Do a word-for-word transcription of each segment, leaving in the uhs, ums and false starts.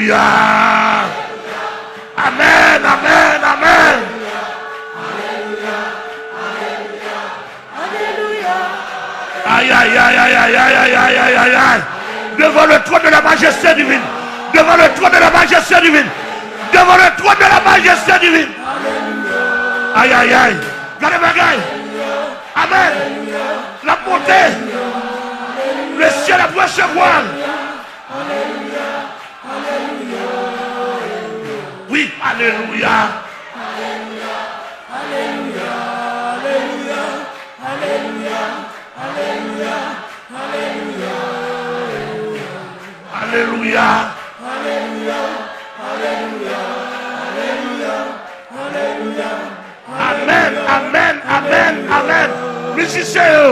Alelouya. Amèn, amèn, amèn. Aïe, aïe, aïe, aïe, aïe, aïe, aïe, aïe, aïe, aïe, aïe. Devant le trône de la majesté divine. Devant le trône de la majesté divine. Devant le trône de la majesté divine. Aïe, aïe, aïe. Gade bagay. Amèn. L ap monte. Le ciel ap resevwa l. Wi, alelouya. Alelouya. Amèn, amèn, amèn, amèn. Mizisyen yo.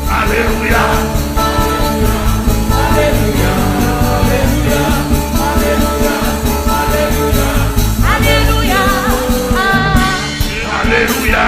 Alelouya. Alelouya.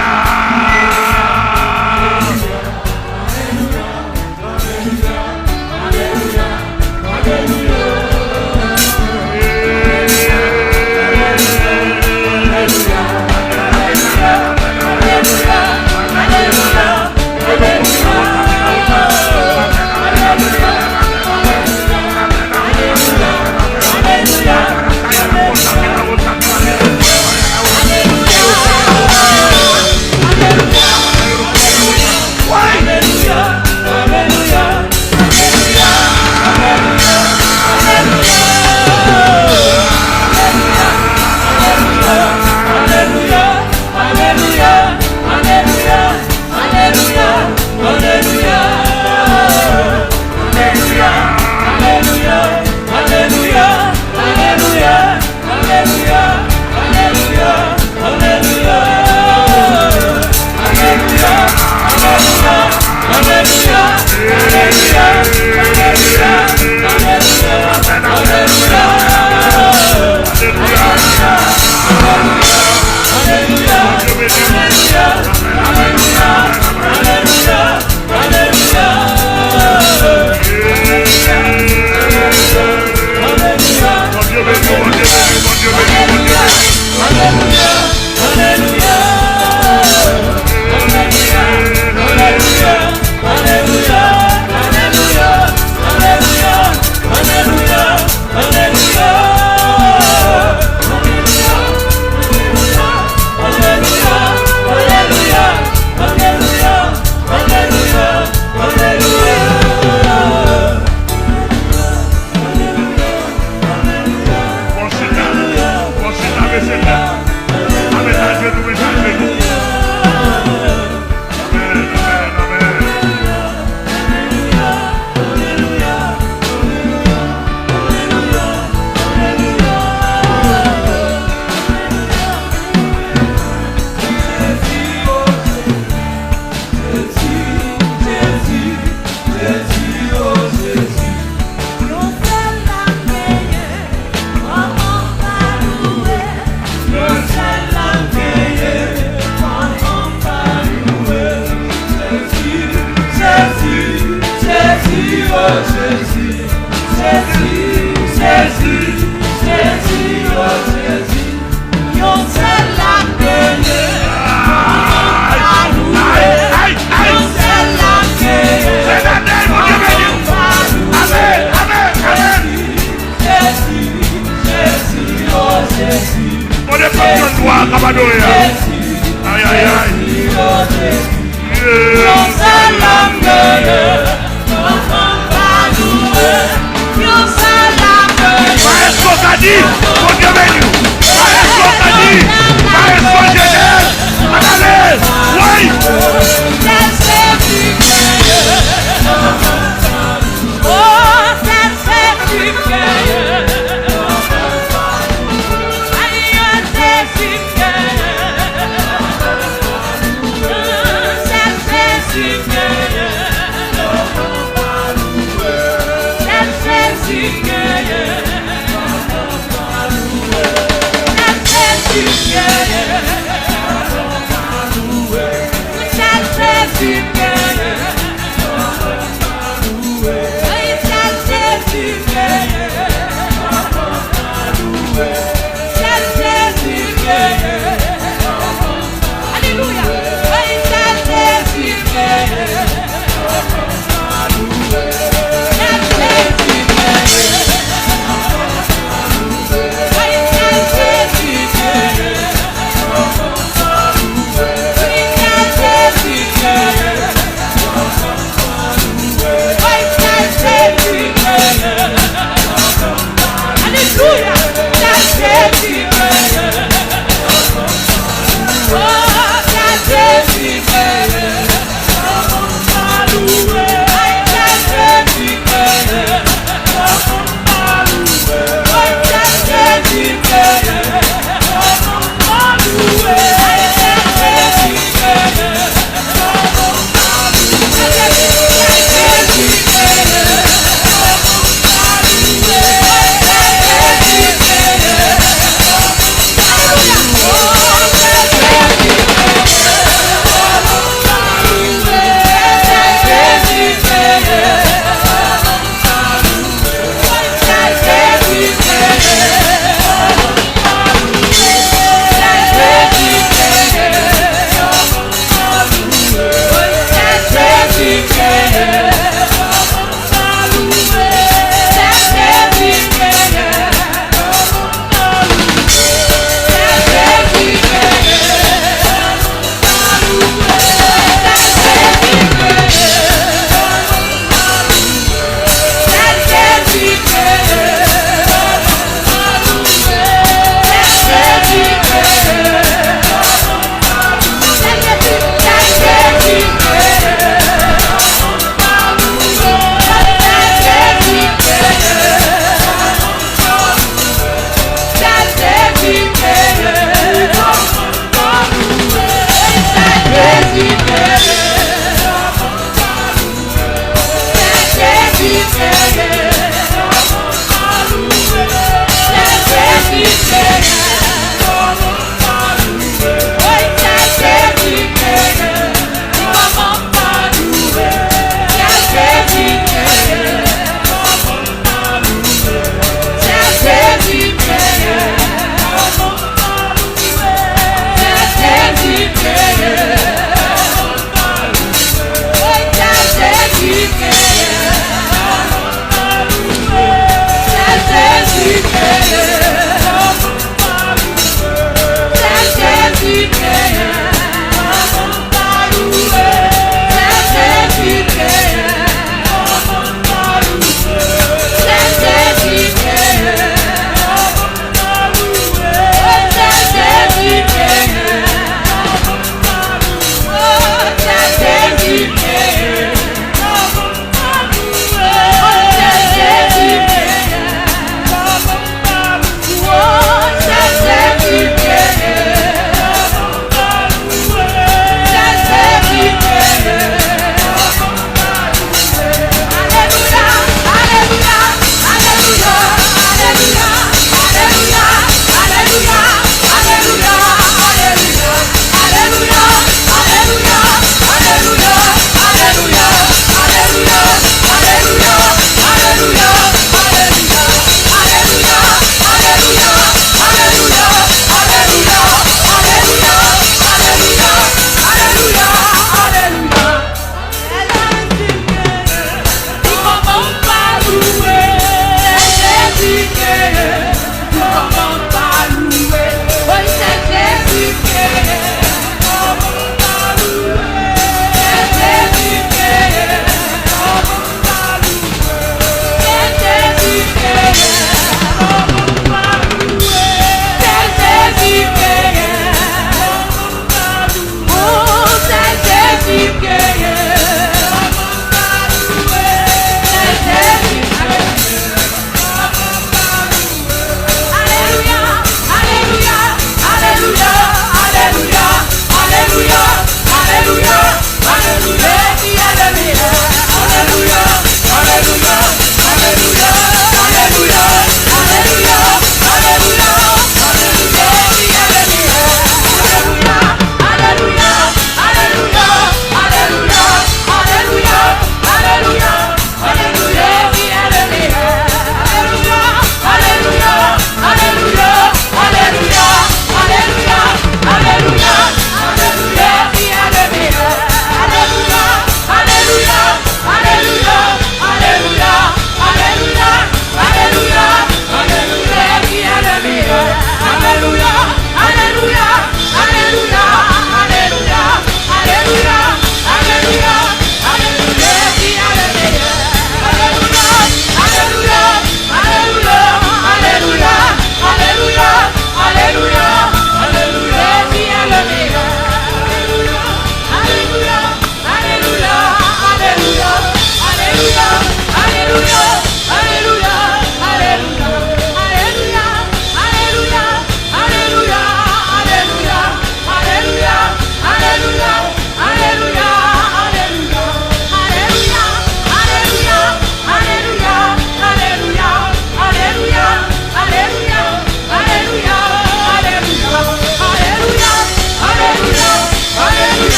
Bon chita, bon chita, mesye, dam. Amèn, ajenou, mesye, ajenou. Amèn, amèn, amèn. Jezi, Jezi, Jezi, o Jezi. Yon sèl lam genyen, kòman m pa louwe? Yon sèl lam genyen, kòman m pa louwe? Jezi, Jezi, Jezi, o Jezi. Jezi, Jezi, Jezi, o Jezi. Yon sèl lam genyen, kòman m pa louwe? Yon sèl lam genyen, kòman m pa louwe? Amèn, amèn, amèn. Jezi, Jezi, o Jezi. Kote pèp Jòdwa k ap adore a? Ay, ay, ay. Yon sèl lam genyen, kòman m pa louwe? Yon sèl lam genyen. Maestro Kadi, Bondye beni w. Maestro Kadi, Maestro Jenèl, ann ale. Woy! Sèl Jezi genyen. O, sèl Jezi genyen. Ay, Jezi genyen. Sèl Jezi genyen. Sèl Jezi genyen.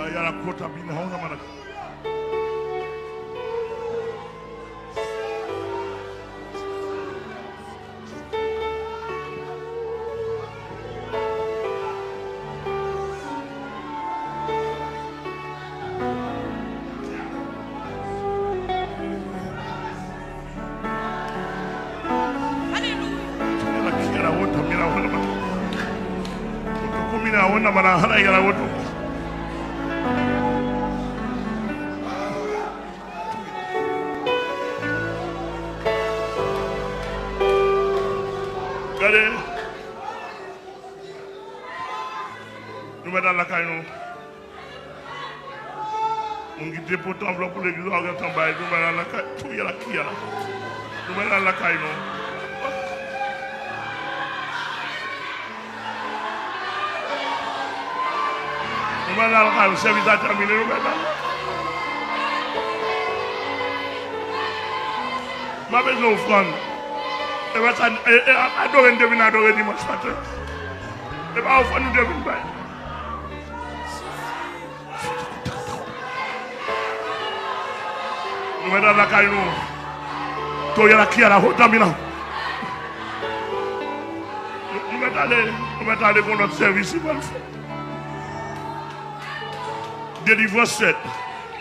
Ayala kota bina hona mana. Gade. Ki te pote anvlòp pou legliz la, ou gentan bay, nou bay la lakay, touye la, ki a la. Nou bay la lakay nou. Nou bay la lakay nou, sèvis la tèmine, nou bay la. M pa bezwen ofrann. E pa sa, e, e, adore, n te vin adore dimanch maten. E pa ofrann nou te vin bay. Nou mèt al lakay nou. Toye la ki a la hota mina. Nou mèt ale, nou mèt ale pou lòt sèvis li pral fè. Delivrans fèt,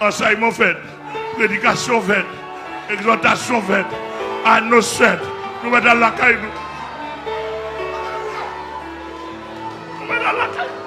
ansèyman fèt, predikasyon fèt, egzòtasyon fèt, anons fèt. Nou mèt al lakay nou. Nou mèt al lakay nou.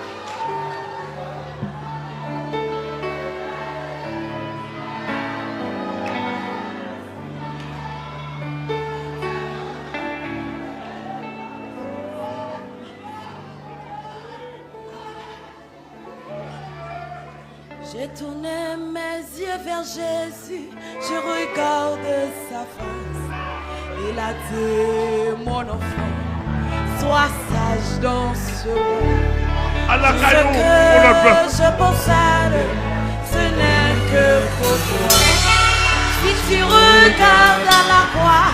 J'ai tourné mes yeux vers Jésus, je regarde sa face. Il a dit, mon enfant, sois sage dans ce monde. Tout ce que je possède, ce n'est que pour toi. Si tu regardes à la croix,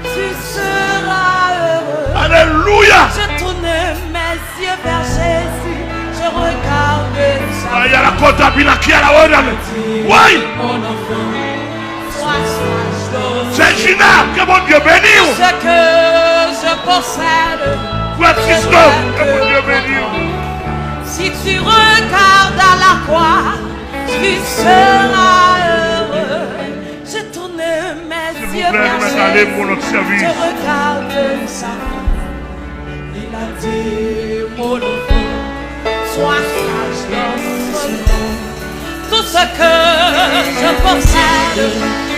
tu seras heureux. Alelouya! Je tourne mes yeux vers Jésus, je regarde sa. Aya la kota bina ki a la wona. Way! Mon enfant, sois sage dans ce monde. Sè Gina, ke Bondye beni w. Ce que je possède, frè Christophe, ke Bondye beni w. Si tu regardes à la croix, tu seras heureux. Je tourne mes yeux vers Jésus, je regarde sa face. Il a dit, mon enfant, sois sage dans ce monde. Tout ce que je possède,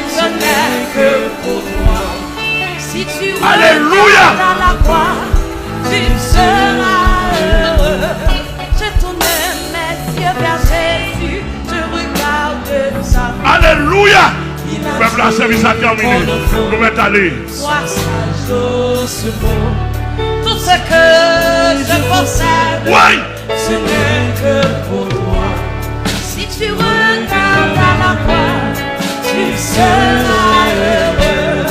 ce n'est que pour toi. Si tu regardes à la croix, tu seras heureux. Je tourne mes yeux vers Jésus, je regarde sa face. Alelouya! Pèp la, sèvis la tèmine. Nou mèt ale. Sois sage dans ce monde. Tout ce que je possède, ce n'est que pour toi. Si tu regardes à la croix, tu seras heureux.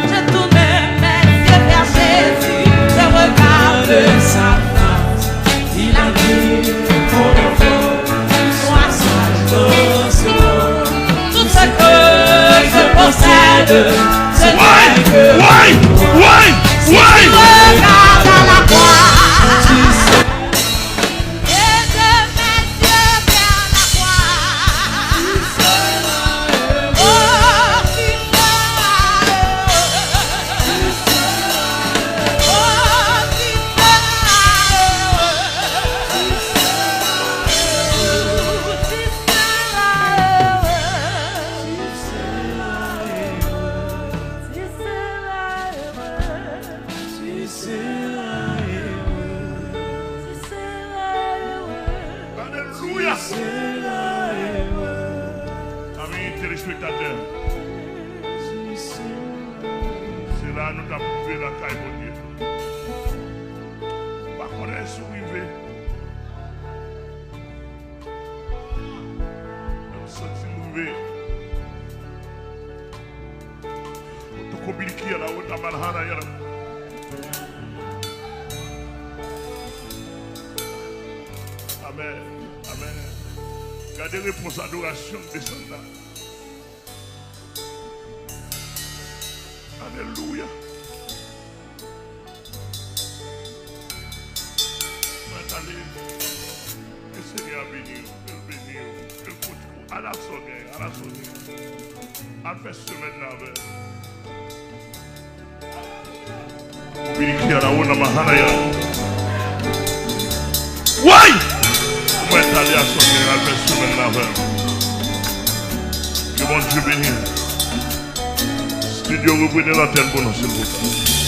Je tourne mes yeux vers Jésus, je regarde sa face. Il a dit, mon enfant, sois sage dans ce monde. Tout ce que je possède, ce n'est que pour toi. Si tu regardes à la croix, et je mets Dieu vers la croix. Oh, tu seras heureux. Oh, tu seras heureux. Tu seras heureux. Tu seras heureux. Tu seras heureux. Tu seras heureux. Alelouya. Tu seras heureux. Amen, telespektatè. Se la nou t ap rive lakay Bondye. M pa konnen si w rive. Mwen santi m rive. Toko biliki a la wota malhana ya la. Amen. Amen. Gade repons adorasyon k desann la. Alelouya. Mwen tande. Ke Senyè a beni w, ke l beni w, ke l kouvri w. Al ak sa w genyen, al ak sa w genyen. Al fè semèn nan avè l. Vini ki a la wona mahana ya. Way! Mwen tande ak sa w genyen, al fè semèn nan avè l. Ke Bondye beni w. Studio, reprenez l'antenne pou nou, silvouplè.